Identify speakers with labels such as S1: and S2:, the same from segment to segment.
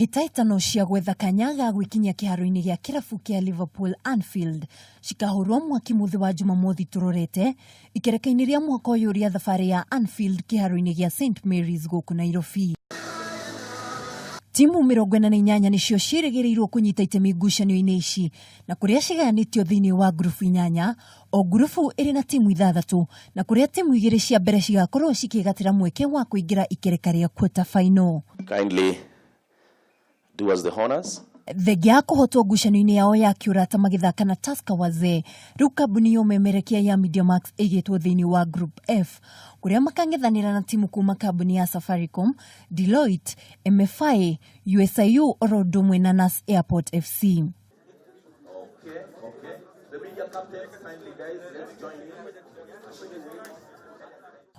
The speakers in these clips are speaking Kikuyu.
S1: Hĩtahĩtano cia gwetha kanya ga gwĩkinyia kĩharo-inĩ gĩa kĩrabu kĩa Liverpool Anfield cikahũrwo mwaki mũthĩ wa Jumamothi tũrorete ikereka-inĩ rĩa mwaka ũyũ rĩa thabarĩ ya Anfield kĩharo-inĩ gĩa St Mary's gũkũ Nairobi. Timu 48 nĩcio ciĩrĩgĩrĩirwo kũnyita itemi ngucanio-inĩ ici na kũrĩa cigayanĩtio thĩinĩ wa ngurubu inyanya, o ngurubu ĩrĩ na timu ithathatũ na kũrĩa timu igĩrĩ cia mbere cigakorwo cikĩgatĩra mweke wa kũingĩra ikereka rĩa quarter final.
S2: Kindly do us the honors.
S1: Thengia ya kũhotwo ngucanio-inĩ yao ya kĩũrata magĩthaka na Tusker Wazee, rĩu kambuni ya ũmemerekia ya Mediamax ĩigĩtwo thĩinĩ wa Group F kũrĩa makang'ethanĩra na timu kuma kambuni ya Safaricom, Deloitte, MFI, USIU oro ũndũ ũmwe na Nas Airport FC.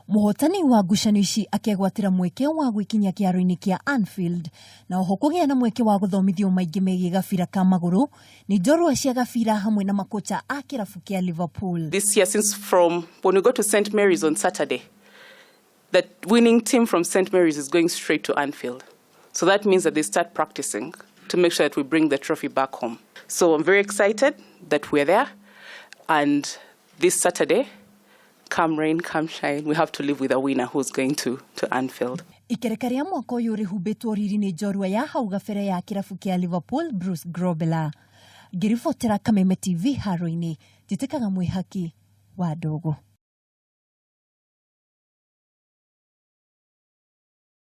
S1: Mũhotani wa ngucanio ici akegwatĩra mweke wa gwĩkinyia kĩharo-inĩ kĩa Anfield na oho kũgĩa na mweke wa gũthomithio maingĩ megiĩ gabira ka magũrũ nĩ njorua cia gabira hamwe na makocha a kĩrabu kĩa Liverpool.
S3: This year, since from when we go to St. Mary's on Saturday, the winning team from St. Mary's is going straight to Anfield. So that means that they start practicing to make sure that we bring the trophy back home. So I'm very excited that we're there. And this Saturday, come rain, come shine, we have to live with a winner who's going to Anfield.
S1: Ikereka rĩa mwaka ũyũ rĩhumbĩtwo riri nĩ njorua ya hau gabere ya kĩrabu kĩa Liverpool Bruce Grobbelaar. Ngĩribotera Kameme TV haro-inĩ, njĩtĩkaga mwĩhaki wa ndogo.